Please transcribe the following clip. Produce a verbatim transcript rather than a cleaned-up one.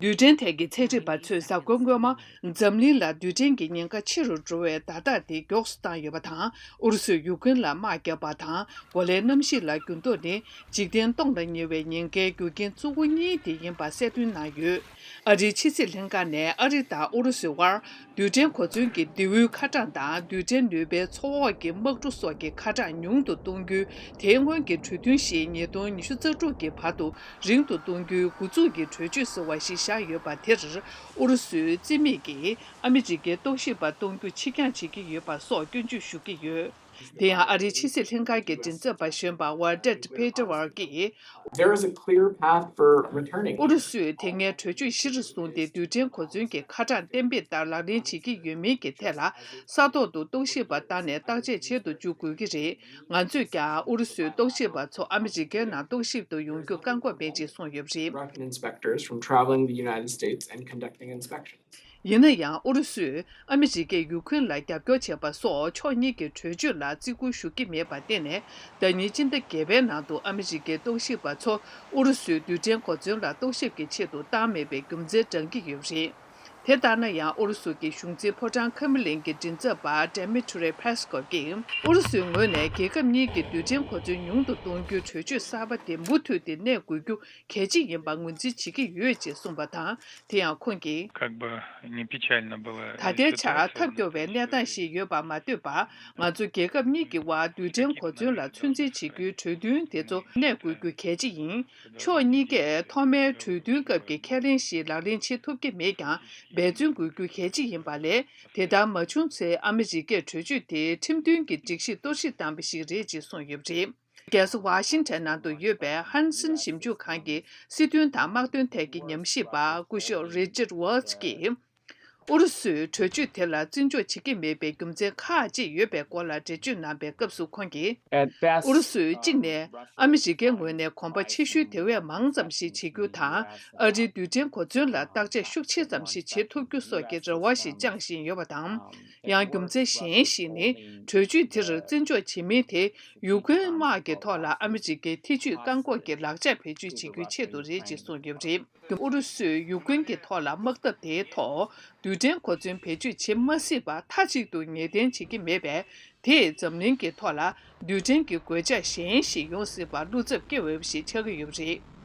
རྡུལ་ཕྲན་ཐད་ཀྱི་ཚན་རིག་པ་ཚོས་གཟའ་འཁོར་སྔོན་མ་འཛམ་གླིང་ལ་རྡུལ་ཕྲན་གྱི་ཉེན་ཁ་ཆེ་རུ་འགྲོ་བའི་བརྡ་རྟགས་དེ་མགྱོགས་སུ་བཏང་ཡོད་པ་དང་། ཨུ་རུ་སུས་ཡུཀ་རེན་ལ་དམག་བརྒྱབ་པ་དང་། གོ་ལའི་གནམ་གཤིས་ལ་འགྱུར་ལྡོག་ནི་འཇིག་རྟེན་སྟོངས་དང་ཉེ་བའི་ཉེན་ཁའི་རྒྱུ་རྐྱེན་གཙོ་བོ་གཉིས་དེ་ཡིན་པ་གསལ་སྟོན་གནང་ཡོད། ཨ་རིའི་ཕྱི་སྲིད་ལྷན་ཁང་ནས་ཨ་རི་དང་ཨུ་རུ་སུའི་དབར་རྡུལ་ཕྲན་གོ་མཚོན་གྱི་མདེའུ་ཡོལ་ཁ་གྲངས་དང་རྡུལ་ཕྲན་ནུས་པའི་མཚོ་འོག་གི་དམག་གྲུ་སོགས་ཀྱི་ཁ་གྲངས་ཉུང་དུ་གཏོང་རྒྱུའི་དེ་སྔོན་གྱི་གྲོས་མཐུན་ཞིག་ཉིས་སྟོང་ཉི་ཤུ་རྩ་དྲུག་གི་བར་དུ་རིང་དུ་གཏོང་རྒྱུའི་འགོ་འཛུགས་ཀྱི་གྲོས་ཆོད་ཟེར་བ་ཞིག་བཞག་ཡོད་པ་དེར། ཨུ་རུ་སུའི་རྩིས་མེད་ཀྱིས་ཨ་མི་རི་ཀའི་རྟོག་ཞིབ་པ་གཏོང་རྒྱུ་ཕྱིར་འགྱངས་བྱེད་ཀྱི་ཡོད་པ་སོགས་སྐྱོན་བརྗོད་ཞུ་གི་ཡོད། དེ་ཡང་ཨ་རིའི་ཕྱི་སྲིད་ལྷན་ཁང་གི་མགྲིན་ཚབ་པ་གཞོན་པ་ཝར་ཏེད་ཕེ་ཏེ་ཝར་གྱིས། There is a clear path for returning. ཨུ་རུ་སུས་དེ་སྔའི་གྲོས་ཆོད་གཞིར་བཟུང་སྟེ་རྡུལ་ཕྲན་གོ་མཚོན་གྱི་ཁ་གྲངས་གཏན་འབེབས་ལྟར་ལག་ལེན་བྱེད་ཀྱི་ཡོད་མིན་གྱི་ཐད་ལ་ས་ཐོག་ཏུ་རྟོག་ཞིབ་པ་བཏང་ནས་བརྟག་དཔྱད་བྱེད་དུ་འཇུག་དགོས་ཀྱི་རེད། ང་ཚོས་ཀྱང་ཨུ་རུ་སུའི་རྟོག་ཞིབ་པ་ཚོ་ཨ་མི་རི་ཀའི་ནང་རྟོག་ཞིབ་ཏུ་ཡོང་རྒྱུ་བཀག་འགོག་མེད་ཅེས་གསུངས་ཡོད་པ་རེད། Inspectors from traveling the United States and conducting inspections. ཡིན་ན་ཡང་ཨུ་རུ་སུས་ཨ་མི་རི་ཀས་ཡུ་ཁུན་ལ་རྒྱབ་སྐྱོར་བྱས་པ་སོགས་ཕྱོགས་གཉིས་ཀྱི་གྲོས་ཆོད་ལ་བརྩི་བཀུར་ཞུ་གི་མེད་པར་བརྟེན་ནས། ཟླ་ཉིན་སྤྱི་ཟླ་བརྒྱད་པའི་ནང་དུ་ཨ་མི་རི་ཀའི་རྟོག་ཞིབ་པ་ཚོ་ཨུ་རུ་སུའི་རྡུལ་ཕྲན་གོ་མཚོན་ལ་རྟོག་ཞིབ་ཀྱི་ཆེད་དུ་བཏང་མེད་པའི་རྒྱུ་མཚན་བགྲང་གི་ཡོད་པ་རེད། དེ་ལྟར་ན་ཡང་ཨུ་རུ་སུ་གྱི་གཞུང་འཛིན་ཕོ་བྲང་ཁྲི་མུ་ལིན་གྱི་མགྲིན་ཚབ་པ་ཌེ་མི་ཊི་རི་པེ་སི་ཀོབ་ཀྱིས། ཨུ་རུ་སུའི་ངོས་ནས་རྒྱལ་ཁབ་གཉིས་ཀྱི་རྡུལ་ཕྲན་གོ་མཚོན་ཉུང་དུ་གཏོང་རྒྱུའི་གྲོས་ཆོད་གསར་པ་དེ་མུ་མཐུད་དེ་གནས་དགོས་རྒྱུ་གལ་ཆེ་ཡིན་པ་ངོས་འཛིན་བྱེད་ཀྱི་ཡོད་ཅེས་གསུངས་པ་དང་། དེ་ཡང་ཁོང་གིས། Как бы не печально было. ད་ལྟའི་ཆར་ཐབས་སྐྱོ་བའི་གནས་སྟངས་ཤིག་ཡོད་པ་མ་ལྟོས་པར། ང་ཚོ་རྒྱལ་ཁབ་གཉིས་ཀྱི་དབར་རྡུལ་ཕྲན་གོ་མཚོན་ལ་ཚོད་འཛིན་བྱེད་རྒྱུའི་གྲོས་མཐུན་དེ་ཚོ་གནས་དགོས་རྒྱུ་གལ་ཆེ་ཡིན། ཕྱོགས་གཉིས་ཀས་ཐོག་མའི་གྲོས་མཐུན་སྐབས་ཀྱི་ཁས་ལེན་ཞིག་ལག་ལེན་བྱེད་ཐུབ་ཀྱི་མེད་ཀྱང་། འབད་བརྩོན་དགོས་རྒྱུ་གལ་ཆེ་ཡིན་པ་ལས། དེ་ལྟར་མ་བྱུང་ཚེ་ཨ་མི་རི་ཀས་གྲོས་ཆོད་དེ་ཁྲིམས་མཐུན་གྱི་སྒྲིག་གཞི་གཏོར་བཤིག་བཏང་བ་ཞིག་རེད་ཅེས་གསུངས་ཡོད་པ་རེད། རྒྱལ་ས་ཝ་ཤིང་ཊོན་ནང་དུ་ཡོད་པའི་ཧན་སན་ཞིབ་འཇུག་ཁང་གི་སྲིད་དོན་དང་དམག་དོན་ཐད་ཀྱི་ཉམས་ཞིབ་པ་སྐུ་ཞབས་རི་ཅར་ཝོལ་ཊི་གིས། ཨུ་རུ་སུས་གྲོས་ཆོད་དེ་ལ་བརྩི་འཇོག་བྱེད་ཀྱི་མེད་པའི་རྒྱུ་མཚན་ཁག་ཅིག་ཡོད་པའི་སྐོར་ལ་འགྲེལ་བརྗོད་གནང་པའི་སྐབས་སུ་ཁོང་གིས། At best, ཨུ་རུ་སུས་གཅིག་ནས་ཨ་མི་རི་ཀའི་ངོས་ནས་གོམ་པ་ཕྱིར་བཤོལ་དེ་བས་མང་ཙམ་ཞིག་བྱེད་རྒྱུ་དང་། ཨ་རིའི་རྡུལ་ཕྲན་གོ་མཚོན་ལ་བརྟག་དཔྱད་ཤུགས་ཆེ་ཙམ་ཞིག་བྱེད་ཐུབ་རྒྱུ་སོགས་ཀྱི་རེ་བ་ཞིག་བཅངས་བཞིན་ཡོད་པ་དང་། ཡང་རྒྱུ་མཚན་གཞན་ཞིག་ནི། གྲོས་ཆོད་དེར་བརྩི་འཇོག་བྱེད་མིན་དེ། ཡུ་ཀེ་རེན་དམག་གི་ཐོག་ལ་ཨ་མི་རི་ཀའི་ཐེ་ཇུས་བཀག་འགོག་གི་ལག་ཆ་བེད་སྤྱོད་བྱེད་རྒྱུའི་ཆེད་དུ་རེད་ཅེས་གསུངས་ཡོད་པ་རེད། ཨུ་རུ་སུས་ཡུ་ཀེ་རེན་གྱི་ཐོག་ལ་དམག་འཐབ་དེའི་ཐོག་རྡུལ་ཕྲན་གོ་མཚོན་བེད་སྤྱོད་བྱེད་མ་སྲིད་པ་མཐའ་གཅིག་ཏུ་ངེས་གཏན་བྱེད་ཀྱི་མེད་པས། དེས་འཛམ་གླིང་གི་ཐོག་ལ་རྡུལ་ཕྲན་གྱི་གོད་ཆག་གཞན་ཞིག་ཡོང་སྲིད་པར་བློ་འཚབ་སྐྱེ་འོས་པ་ཞིག་ཆགས་ཀྱི་ཡོད་པ་རེད།